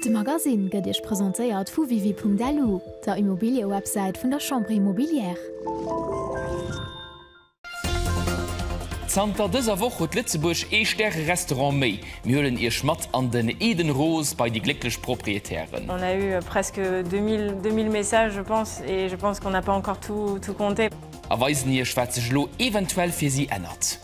De Magasinn gëtt Iech presentéiert vu wiwi.lu, der Immobiliëwebsäit vun der Chambre Immobilière. Zanter dëser Woch huet Lëtzebuerg ee Stäre-Restaurant méi. Mir huelen Iech mat an den Eden Rose bei déi glécklech Proprietären. On a eu presque 2000, 2000 messages je pense et je pense qu'on n'a pas encore tout, tout compté. A weisen Iech wat sech elo eventuell fir si ännert.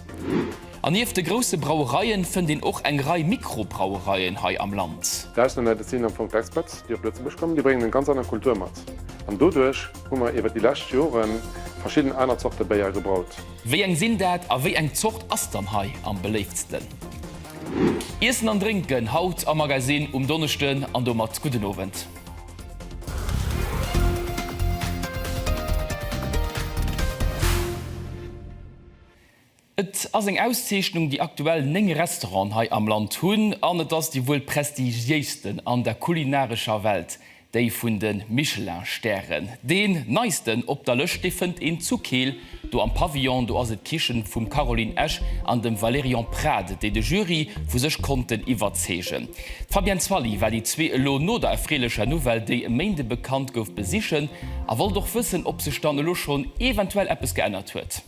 An nieft de grousse Brauereien fënnt een och eng Rei Mikrobrauereien hei am Land. D'Auslänner, dat sinn am Fong d'Expats, déi op Lëtzebuerg kommen, déi bréngen eng ganz aner Kultur mat. An doduerch hu mer iwwer déi lescht Jore verschidden aner Zorte Béier gebraut. Wéi eng sinn dat a wéi eng Zort ass dann hei am beléiftsten? Iessen an Drénken haut am Magazine um Donneschden an domat gudden Owend. Et ass eng Auszeechnung, déi aktuell 9 Restauranten hei am Land hunn an et ass déi wuel prestigiéisten an der kulinarescher Welt, déi vun de Michelin-Stären. Deen neisten op der Lëscht, dee fënnt een zu Keel, do am Pavillon. Do ass et d'Kichen vum Caroline Esch an dem Valérian Prade, déi de Jury vu sech konnten iwwerzeegen. D'Fabienne Zwally war déi zwee elo no der erfreelecher Nouvelle, déi e Méinde bekannt gouf, besichen a wollt och wëssen, ob sech dann elo schonn eventuell eppes geännert huet.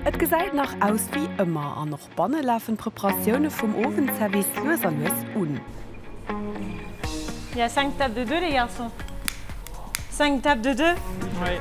Et gesäit nach aus wéi ëmmer an och banne lafen d'Preparatioune vum Owendservice lues a lues un. Il y a 5 tables de deux les garçons? 5 tables de deux? Oui.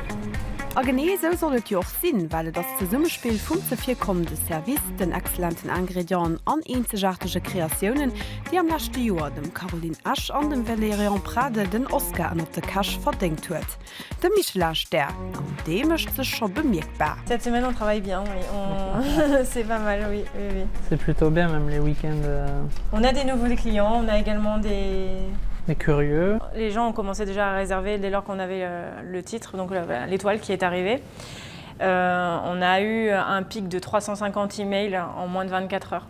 A genee esou soll et jo och sinn, well et ass d'Zesummespill vum zevirkommende Service, den exzellenten Ingredienten an eenzegaartege Kreatiounen, déi am leschte Joer dem Caroline Esch an dem Valérian Prade den Oscar ënnert de Käch verdéngt huet. De Michelin-Stär, an dee mécht sech scho bemierkbar. Cette semaine on travaille bien, oui, on c'est pas mal, oui, oui, oui. C'est plutôt bien même les week-ends. On a des nouveaux clients, on a également des Des curieux. Les gens ont commencé déjà à réserver dès lors qu'on avait le titre, donc l'étoile qui est arrivée. Euh, on a eu un pic de 350 emails en moins de 24 heures.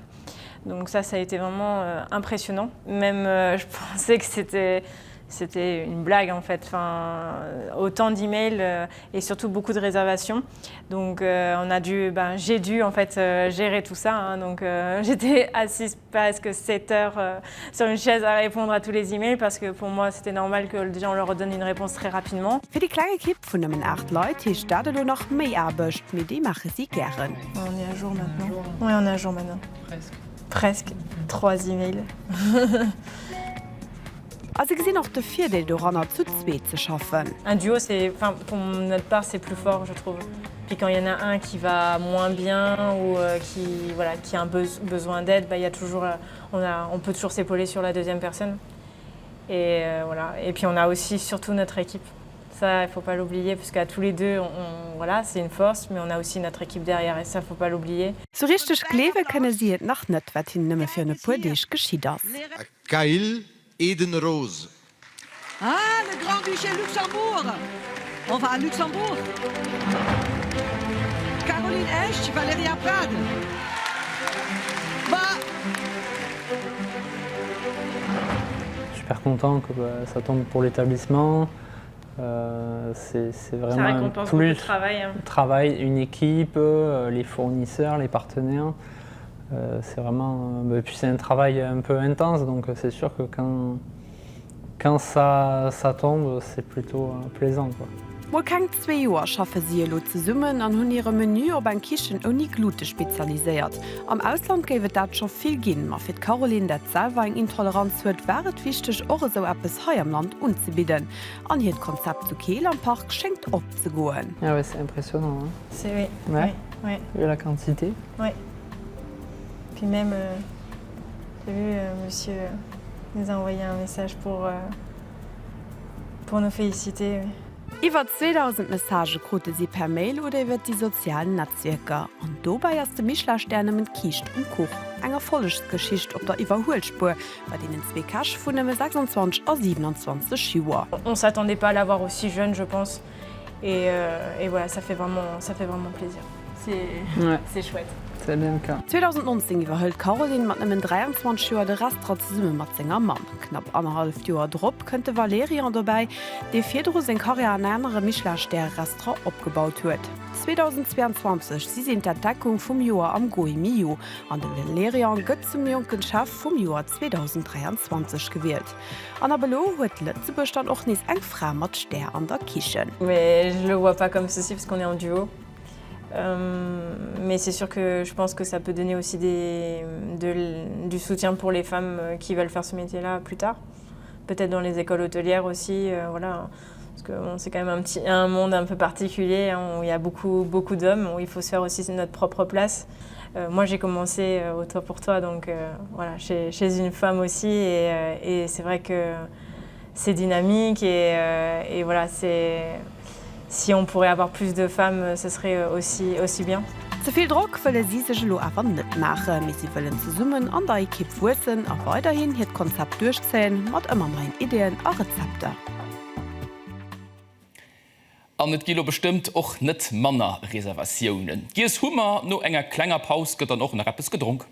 Donc ça, ça a été vraiment euh, impressionnant. Même euh, je pensais que c'était C'était une blague en fait, enfin, autant d'emails euh, et surtout beaucoup de réservations. Donc euh, on a dû, ben, j'ai dû en fait euh, gérer tout ça. Hein, donc euh, j'étais assise presque 7 heures euh, sur une chaise à répondre à tous les emails parce que pour moi c'était normal que déjà on leur redonne une réponse très rapidement. Fir déi kleng Ekipp vun nëmmen 8 Leit heescht dat elo nach méi Aarbecht, mee déi maache si gären. On est à jour maintenant. Oui, on est à jour maintenant. Presque. Presque. Trois emails. A se gesinn och de Virdeel doranner, zu zweet ze schaffen. Un duo c'est, enfin pour notre part c'est plus fort je trouve. Puis quand il y en a un qui va moins bien ou qui voilà qui a un besoin d'aide, bah il y a toujours on a on peut toujours s'épauler sur la deuxième personne. Et voilà et puis on a aussi surtout notre équipe. Ça il faut pas l'oublier parce qu'à tous les deux on voilà c'est une force mais on a aussi notre équipe derrière et ça faut pas l'oublier. Sou richteg gleewe kënne si et nach net, wat hinnen nëmme virun e puer Deeg geschitt ass. Kayl, Eden Rose. Ah, le Grand-Duché Luxembourg! On va à Luxembourg! Caroline Esch, Valerija Prade. Bah! Super content que ça tombe pour l'établissement. C'est Ça vraiment un récompense beaucoup de plus travail. travail, une équipe, les fournisseurs, les partenaires. C'est vraiment et puis c'est un travail un peu intense donc c'est sûr que quand quand ça ça tombe c'est plutôt plaisant quoi. Mol keng zwee Joer schaffe si elo zesummen an hunn hire Menü op eng Kichen ouni Glute spezialiséiert. Am Ausland géif et dat scho vill ginn, ma fir d'Caroline, dat selwer eng Intoleranz huet, war et wichteg och esou eppes hei am Land unzebidden. An hiert Konzept zu Keel am Park schéngt opzegoen. Ah ouais c'est impressionnant hein. C'est oui, oui, oui. Vu la quantité. Oui. Puis même euh, j'ai vu euh, monsieur nous a envoyé un message pour euh, pour nous féliciter. Oui. Iwwer 2.000 Messagë krute si per Mail oder iwwer déi sozial Netzwierker. An dobäi ass de Michelin-Stär nëmmen d'Kiischt um Kuch. Eng Erfollegsgeschicht op der Iwwerhuelspuer bei deenen zwee Käch vun nëmme 26 a 27 Joer. On s'attendait pas à l'avoir aussi jeune je pense et et voilà ça fait vraiment ça fait vraiment plaisir. C'est ouais. chouette. C'est bien le cas. 2019 iwwerhëlt d'Caroline mat nëmmen 23 Joer de Restaurant zesumme mat senger Mamm. Knapp annerhalleft Joer drop kënnt de Valerian dobäi, dee virdru seng Karriär an anere Michelin-Stär-Restaurant opgebaut huet. 2022 si si d'Entdeckung vum Joer am Gault&Millau an de Valerian gëtt zum jonken Chef vum Joer 2023 gewielt. An ab elo huet Lëtzebuerg dann och nees eng Fra mat Stär an der Kichen. Mais je le vois pas comme ceci parce qu'on est en duo. Mais c'est sûr que je pense que ça peut donner aussi des, de, du soutien pour les femmes qui veulent faire ce métier-là plus tard. Peut-être dans les écoles hôtelières aussi, euh, voilà. Parce que bon, c'est quand même un, petit, un monde un peu particulier hein, où il y a beaucoup, beaucoup d'hommes, où il faut se faire aussi notre propre place. Euh, moi, j'ai commencé euh, au Toit pour toi, donc euh, voilà, chez, chez une femme aussi. Et, euh, et c'est vrai que c'est dynamique et, euh, et voilà, c'est si on pourrait avoir plus de femmes, ce serait aussi, aussi bien. Ze vill Drock wëlle si sech elo awer net maachen, mee si wëllen zesummen an der Ekipp wuessen a weiderhin hiert Konzept duerchzéien, mat ëmmer neien Ideeën a Rezepter. An et gi lo bestëmmt och net manner Reservatiounen. Giess hu mer, no enger klenger Paus gëtt dann och nach eppes gedronk.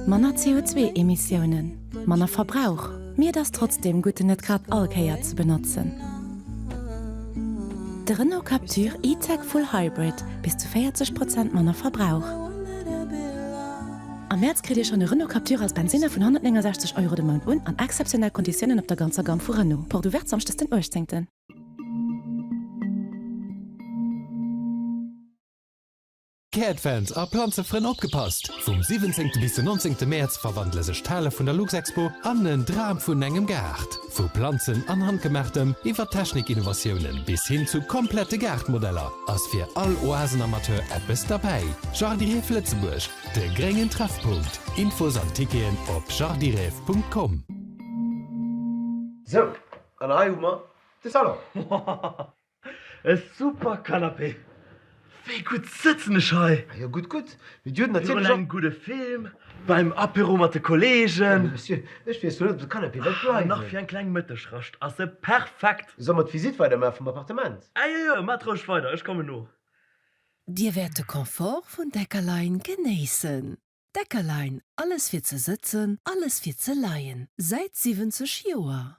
Manner CO2-Emissiounen, manner Verbrauch, mee et ass trotzdeem gutt en net grad all Kéier ze benotzen. De Renault Captur E-Tech Full Hybrid, bis zu 40 Prozent manner Verbrauch. Am Mäerz kritt Dir schonn e Renault Captur als Bensinner vun 169 Euro de Mount un an exzeptionell Konditiounen op der ganzer Gamme vu Renault. Porte ouverte Samschdes den 18. Gäertfans a Planzefrënn opgepasst! Vum 17. bis den 19. Mäerz verwandele sech d'Hale vun der Luxexpo an en Dram vun engem Gaart. Vu Planzen an Handgemaachtem iwwer Technik-Innovatiounen bis hin zu komplette Gaartmodeller ass fir all Oasenamateur eppes derbäi. Jardirêve Lëtzebuerg, de gréngen Treffpunkt. Infos an Ticketen op jardirêve.com. Sou, an hei hu mer de Salon. E super Canapé! Wéi gutt sëtzen ech hei! Jo gutt, gutt, mee dir hutt natierlech och. Virun engem gudde Film, beim Apéro mat de Kollegen. Mee Monsieur, ech weess jo net, ob de Canapé wäert bleiwen. Nach fir eng kleng Mëttegrascht ass e perfekt! Solle mer d'Visitt weidermaache vum Appartement? Ah jo, jo, maacht roueg weider, ech kommen no. Dir wäert de Confort vun Deckerlein genéissen. Deckerlein, alles fir ze sëtzen, alles fir ze leien, säit 70 Joer.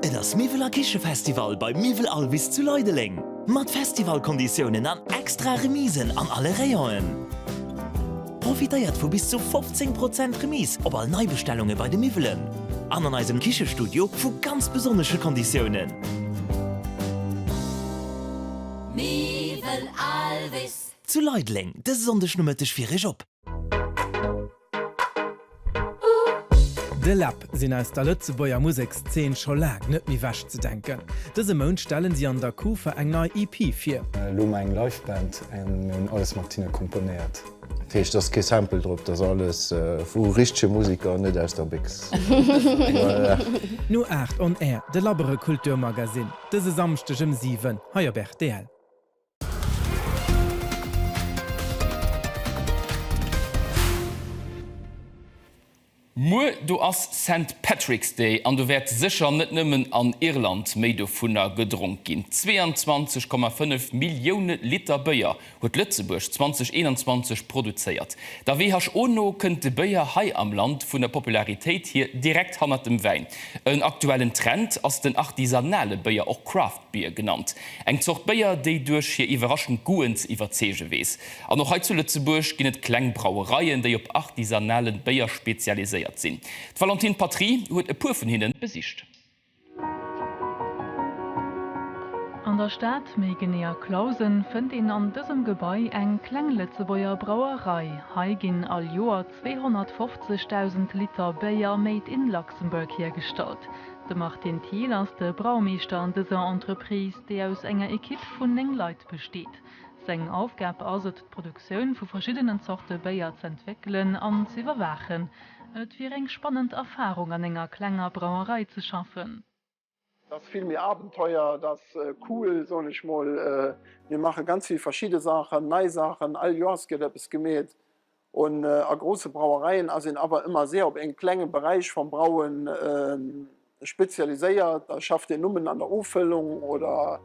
Et ass Miwwel a Kichefestival bei Miwwel Alvis zu Leideleng! Mat Festivalkonditiounen an extra Remisen an alle Rayonen. Profitéiert vu bis zu 15 Prozent Remise op all Neibestellunge bei de Miwwelen an an eisem Kichestudio vu ganz besonnesche Konditiounen. Miwwel Alvis. Zu Leideleng dëse Sonndeg Nomëtteg fir Iech op. De Läb sinn aus der Lëtzebuerger Musekszeen scho laang net méi wech ze denken. Dëse Mount stellen si an der Kufa eng nei EP vir. Elo hu mer eng Live Band an mir hunn alles mat hinne komponéiert. Dat heescht, et ass kee Sample drop, dat ass alles vu richtege Museker, net aus der Béchs. Voilà. No 8 on Air, de labbere Kulturmagasinn, dëse Samschdeg ëm 7 hei op rtl. Muer do ass Saint Patrick's Day an do wäert sécher net nëmmen an Irland méi dovunner gedronk ginn. 22,5 Millioune Liter Béier huet Lëtzebuerg 2021 produzéiert. Der WHO no kënnt de Béier hei am Land vun der Popularitéit hier direkt hannert dem Wäin. En aktuellen Trend ass den artisanale Béier, och Craft Beer genannt. Eng Zort Béier, déi duerch hir iwwerraschend Goûten ze iwwerzeege weess. An och hei zu Lëtzebuerg ginn et kleng Brauereien, déi op artisanale Béier spezialiséiert sinn. D'Valentine Patry huet e puer vun hinne besicht. An der Stad, méi genee a Clausen, fënnt een an dësem Gebai eng kleng Lëtzebuerger Brauerei. Hei ginn all Joer 250.000 Liter Béier made in Luxembourg hiergestallt. De Martin Thiel ass de Braumeeschter an dëser Entreprise, déi aus enger Ekipp vun 9 Leit besteet. Seng Aufgab ass et, d'Produktioun vu verschiddenen Zorte Béier z'entwéckelen an z'iwwerwaachen. Et wier eng spannend Erfarung an enger klenger Brauerei ze schaffen. Et ass vill méi Abenteuer, et ass cool, soen ech mol. Mir maache ganz vill verschidde Saachen, nei Saachen, all Joers gëtt eppes gemeet. Un a grousse Brauereien ass een awer ëmmer sehr op een klenge Beräich vam Brauen spezialiséiert. Da schafft een nummen an der Offëllung oder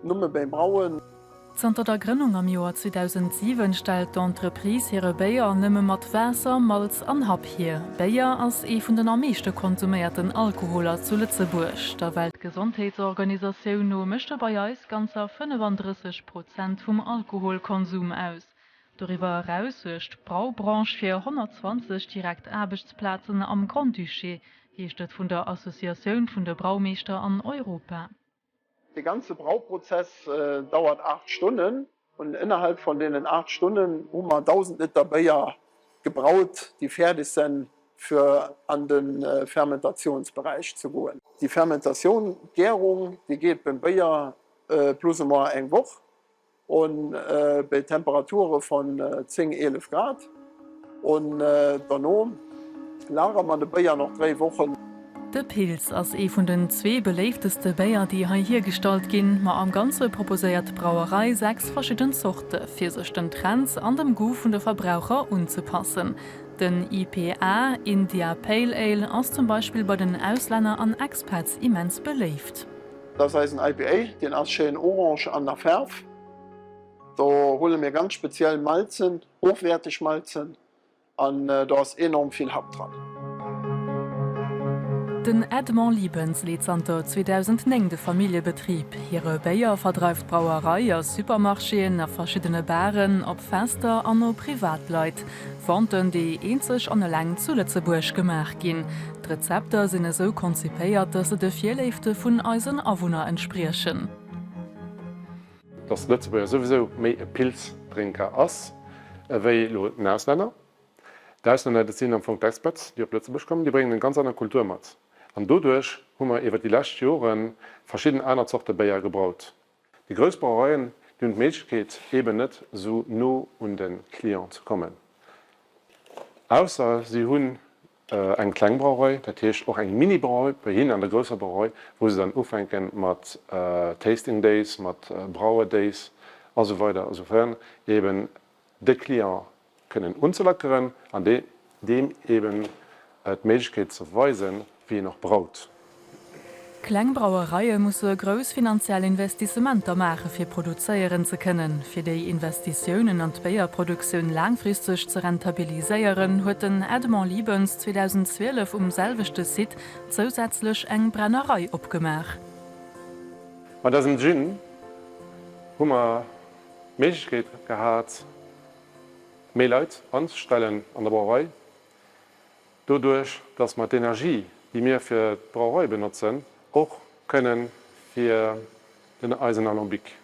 numme beim Brauen. Zanter der Grënnung am Joer 2007 stellt d'Entreprise hire Béier nëmme mat Waasser, Malz an Happ hier. Béier ass ee vun den am meeschte konsuméierten Alkoholer zu Lëtzebuerg. Der Weltgesondheetsorganisatioun no mécht e bei eis ganzer 35 Prozent vum Alkoholkonsum aus. Doriwwer eraus suergt d'Braubranche fir 120 direkt Aarbechtsplazen am Grand-Duché, heescht et vun der Associatioun vun de Braumeeschter an Europa. De ganze Brauprozess dauert 8 Stonnen an ënnerhalb von deenen 8 Stonnen hu mer 1.000 Liter Béier gebraut, déi fäerdeg sen fir an de Fermentatiounsberäich ze goen. Déi Fermentatioun, d'Gärung, déi geet beim Béier plus ou moins eng Woch. Un bei Temperature von 10, 11 Grad. Un derno lagere mer de Béier noch 3 Wochen. De Pils ass ee vun den zwee beléifteste Béier, déi hei hiergestallt ginn. Ma am Ganze proposéiert d'Brauerei 6 verschidden Zorte, fir sech den Trends an dem Goût vun de Verbraucher unzepassen. Den IPA, India Pale Ale, ass zum Beispill bei den Auslänner an Expats immens beléift. Dat ass eisen IPA, deen ass schéin orange an der Faarf. Do huele mir ganz speziell Malzen, hochwerteg Malzen, an do ass enorm vill Happ dran. Den Edmond Liebens leet zanter 2009 de Familljebetrib. Hire Béier verdreift d'Brauerei a Supermarchéen, a verschiddene Baren, op Fester an u Privatleit. Venten, déi eenzeg an eleng zu Lëtzebuerg gemaach ginn. D'Rezepter sinn esou konzipéiert, dass se de Virléifte vun eisen Awunner entspriechen. Dass de Lëtzebuerger souwisou méi e Pilzdrénker ass ewéi elo den Auslänner. D'Auslänner, dat sinn am Fong d'Expats, déi op Lëtzebuerg kommen, déi bréngen eng ganz aner Kultur mat. An doduerch hu mer iwwer déi lescht Jore verschidden aner Zorte Béier gebraut. Déi grouss Brauereien, déi hunn d'Méiglechkeet eeben net esou no un de Client ze kommen, ausser si hunn eng kleng Brauerei, dat heescht och eng Mini-Brauerei bei hinnen an der grousser Brauerei, wou se dann ufänke mat Tasting Days, mat Brauer Days a sou weider a sou fern, eeben de Client kënnen unzelackeren an deem eben d'Méiglechkeet ze weisen, wéi een och braut. Kleng Brauereie musse grouss finanziell Investissementer maache fir produzéieren ze kënnen. Fir déi Investitiounen an d'Béierproduktioun laangfristeg ze rentabiliséieren, huet den Edmond Liebens 2012 um selwechte Site zousätzlech eng Brennerei opgemaach. Mat eisem Gin hu mer d'Méiglechkeet gehat, méi Leit anzestellen an der Brauerei, doduerch dass mer d'Energie, déi mir fir d'Brauerei benotzen, och kënne fir den eisen Alambic.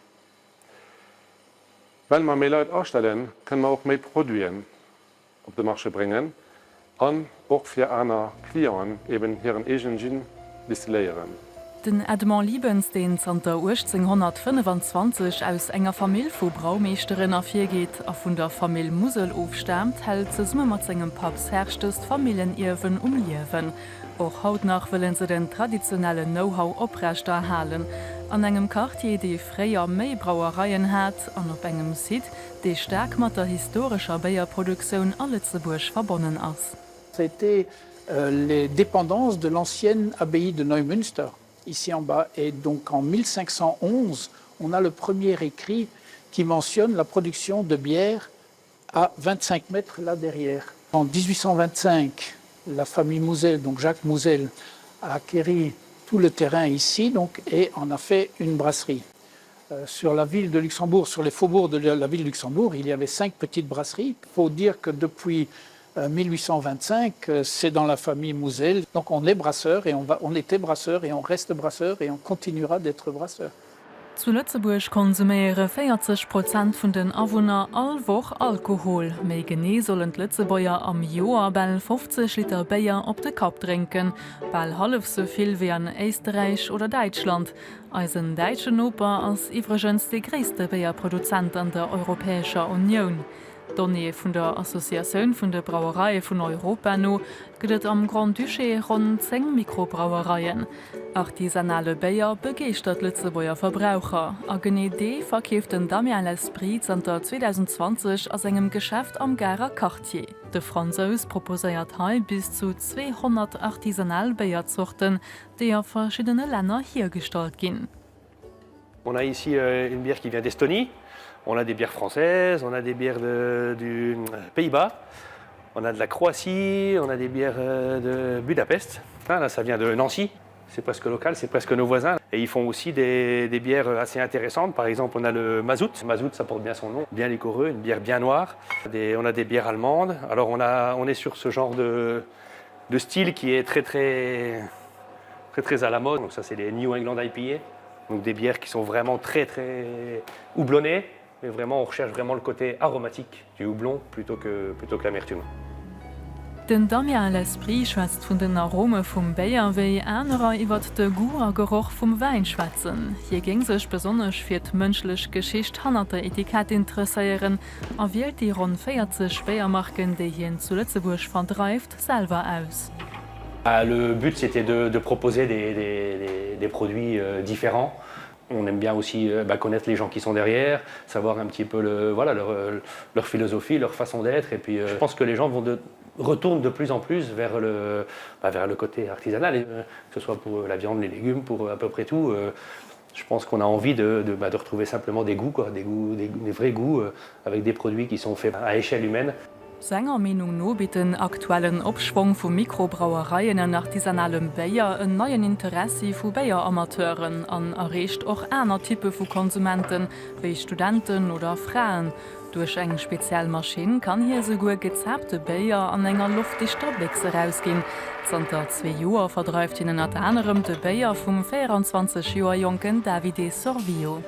Well mer méi Leit astellen, kënne mer och méi Produiten op de Marché bréngen an och fir aner Clienten eben hiren eegenen Gin distilléieren. Den Edmond Liebens, deen zanter 1825 aus enger Famill vu Braumeeschteren ervirgeet a vun der Famill Musel ofstaamt, hält zesumme mat sengem Papp Serge dëst Familljenierwen um Liewen. Och haut nach wëlle se den traditionellen Know-how oprechterhalen. An engem Quartier, dee fréier méi Brauereien hat an op engem Site, dee staark mat der historescher Béierproduktioun a Lëtzebuerg verbonnen ass. C'était les dépendances de l'ancienne abbaye de Neumünster ici en bas et donc en 1511 on a le premier écrit qui mentionne la production de bière à 25 mètres là derrière. En 1825, la famille Mousel, donc Jacques Mousel, a acquéri tout le terrain ici donc et en a fait une brasserie. Euh, sur la ville de Luxembourg, sur les faubourgs de la ville de Luxembourg, il y avait cinq petites brasseries. Il faut dire que depuis 1825, euh, euh, c'est dans la famille Mousel. Donc on est brasseur et on, va, on était brasseur et on reste brasseur et on continuera d'être brasseur. Zu Lëtzebuerg konsuméiere 40 Prozent vun den Awunner all Woch Alkohol. Méi genee sollen d'Lëtzebuerger am Joer bal 50 Liter Béier op de Kapp drénken, bal hallef sou vill wéi an Éisterräich oder Däitschland. Eisen däitschen Noper ass iwwregens dee gréisste Béierproduzent an der Europäescher Unioun. Donnéeë vun der Associatioun vun de Brauereie vun Europa no gëtt et am Grand-Duché ronn 10 Mikrobrauereien. Artisanale Béier begeeschtert Lëtzebuerger Verbraucher a genee dee verkeeft den Damien Lesprit zanter 2020 a sengem Geschäft am Garer Quartier. De Fransous proposéiert hei bis zu 200 artisanal Béierzorten, déi a verschiddene Länner hiergestallt ginn. On a ici une bière qui vient d'Estonie, on a des bières françaises, on a des bières de, du Pays-Bas, on a de la Croatie, on a des bières de Budapest. Ah, là, ça vient de Nancy, c'est presque local, c'est presque nos voisins. Et ils font aussi des, des bières assez intéressantes. Par exemple, on a le mazout. Mazout, ça porte bien son nom, bien liquoreux, une bière bien noire. Des, on a des bières allemandes. Alors on, a, on est sur ce genre de, de style qui est très très très très à la mode. Donc ça c'est les New England IPA. Donc des bières qui sont vraiment très très houblonnées, mais vraiment on recherche vraiment le côté aromatique du houblon plutôt que plutôt que l'amertume. Den Damien Lesprit schwätzt vun den Arome vum Béier, wéi anerer iwwert de Goût a Geroch vum Wäin schwätzen. Hie géing sech besonnesch fir d'mënschlech Geschicht hannert der Etikett interesséieren a wielt déi ronn 40 Béiermarken, déi hien zu Lëtzebuerg verdreift, selwer aus. Le but c'était de, de proposer des, des, des produits euh, différents. On aime bien aussi euh, bah, connaître les gens qui sont derrière, savoir un petit peu le, voilà, leur, euh, leur philosophie, leur façon d'être. Et puis euh, je pense que les gens vont de, retournent de plus en plus vers le, bah, vers le côté artisanal, et, euh, que ce soit pour la viande, les légumes, pour à peu près tout. Euh, je pense qu'on a envie de, de, bah, de retrouver simplement des goûts, quoi, des, goûts des, des vrais goûts euh, avec des produits qui sont faits à échelle humaine. Senger Meenung no bitt den aktuellen Opschwong vu Mikrobrauereien an artisanalem Béier en neien Interessi vu Béieramateuren an erreecht och aner Typpe vu Konsumenten, wéi Studenten oder Fraen. Duerch eng speziell Maschinn kann hie souguer gezaapte Béier an enger loftdichter Béchs erausginn. Zanter zwee Joer verdreift hien ënnert anerem de Béier vum 24 Joer jonken Davide Sorvillo.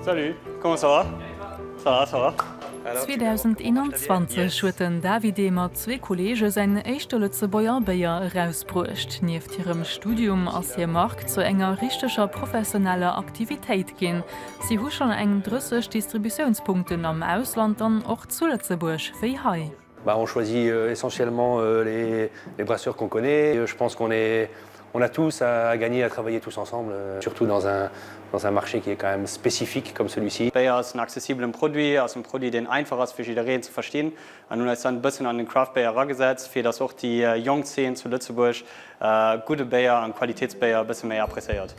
Salut, comment ça va? Ça va, ça va. 2021 huet den Davide mat zwee Kolleege säin éischte Lëtzebuerger Béier erausbruecht. Nieft hirem Studium ass hir Mark zu enger richteger professioneller Aktivitéit ginn. Si hu schonn eng 30 Distributiounspunkten am Ausland an och zu Lëtzebuerg, wéi hei. Bah, on choisit euh, essentiellement euh, les, les brasseurs qu'on connaît. Je pense qu'on est, on a tous à gagner à travailler tous ensemble, euh, surtout dans un, dans un marché qui est quand même spécifique comme celui-ci. Béier ass en accessibelen Produit, ass en Produit deen einfach ass fir jiddereen ze verstinn an hunn eis dann e bëssen an den Craft Béier eragesetzt fir dass och déi jonk Zeen zu Lëtzebuerg gudde Béier an Qualitätsbéier e bësse méi appréciéiert.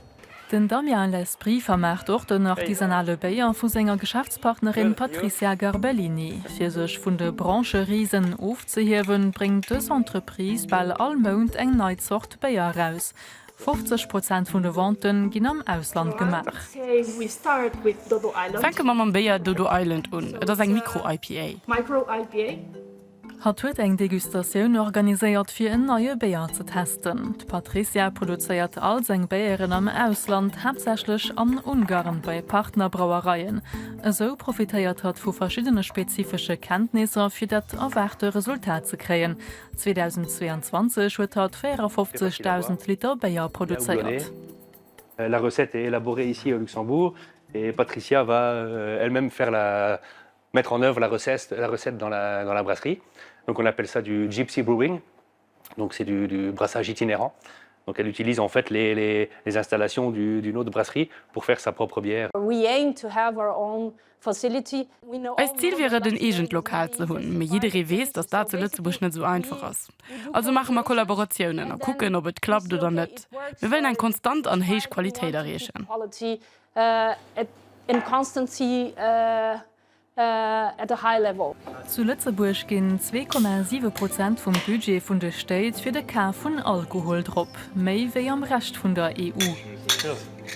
Den Damien Lesprit vermaart och den artisanale Béier vu senger Geschäftspartnerin Patricia Garbellini. Fir sech vun de Brancherisen ofzehiewen, bréngt dës Entreprise bal all Mount eng nei Zort Béier eraus. 50 Prozent vun de Vente ginn am Ausland gemaach. Fänke mer mam Béier Dodo Island un. Et ass eng Micro-IPA. Hatt huet eng Degustatioun organiséiert fir en neie Béier ze testen. D'Patricia produzéiert all seng Béieren am Ausland, haaptsächlech an Ungarn bei Partnerbrauereien. Esou profitéiert hatt vu verschiddene spezifesche Kenntnisser fir dat erwaarte Resultat ze kréien. 2022 huet hatt 54.000 Liter Béier produzéiert. La recette est élaborée ici au Luxembourg et Patricia va elle-même faire la mettre en œuvre la recette, la recette dans, la, dans la brasserie. Donc on appelle ça du gypsy brewing. Donc c'est du, du brassage itinérant. Donc elle utilise en fait les, les, les installations d'une autre brasserie pour faire sa propre bière. We aim to have our own facility. Eist Zil wier et, en eegent Lokal ze hunn, mee jidderee weess, datt dat zu Lëtzebuerg net esou einfach ass. Also maache mer Kollaboratiounen a kucken, ob et klappt oder net. Mir wëllen eng konstant an héich Qualitéit erreechen. And constancy at a high level. Zu Lëtzebuerg ginn 2,7 Prozent vum Budget vun de Stéit fir de Kaf vun Alkohol drop, méi wéi am Rescht vun der EU.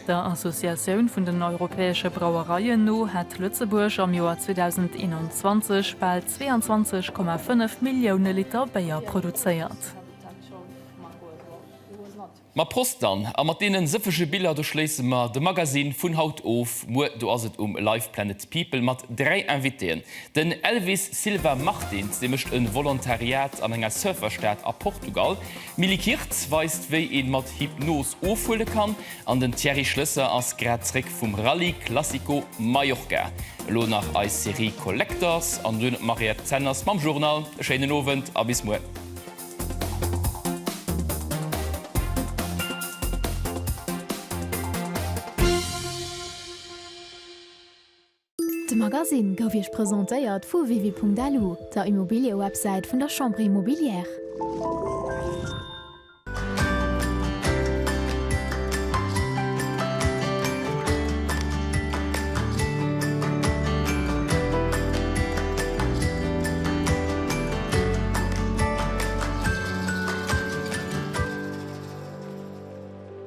Der Associatioun vun den europäesche Brauereien no hätt Lëtzebuerg am Joer 2021 bal 22,5 Millioune Liter Béier produzéiert. Ma Prost dann! A mat deenen sëffege Biller do schléisse mer de Magazine vun haut of. Muer do ass et um Live Planet People mat 3 Invitéen. Den Elvis Silva Martins, dee mécht e Volontariat an enger Surferstad a Portugal. D'Milly Kirtz weist wéi een mat Hypnos ofhuele kann. An den Thierry Schlösser ass grad zréck vum Rallye Classico Mallorca. Elo nach eis Serie Collectors an duerno d'Mariette Zenners mam Journal. E schéinen Owend a bis muer. De Magasinn gouf Iech presentéiert vu wiwi.lu, der Immobiliëwebsäit vun der Chambre Immobilière.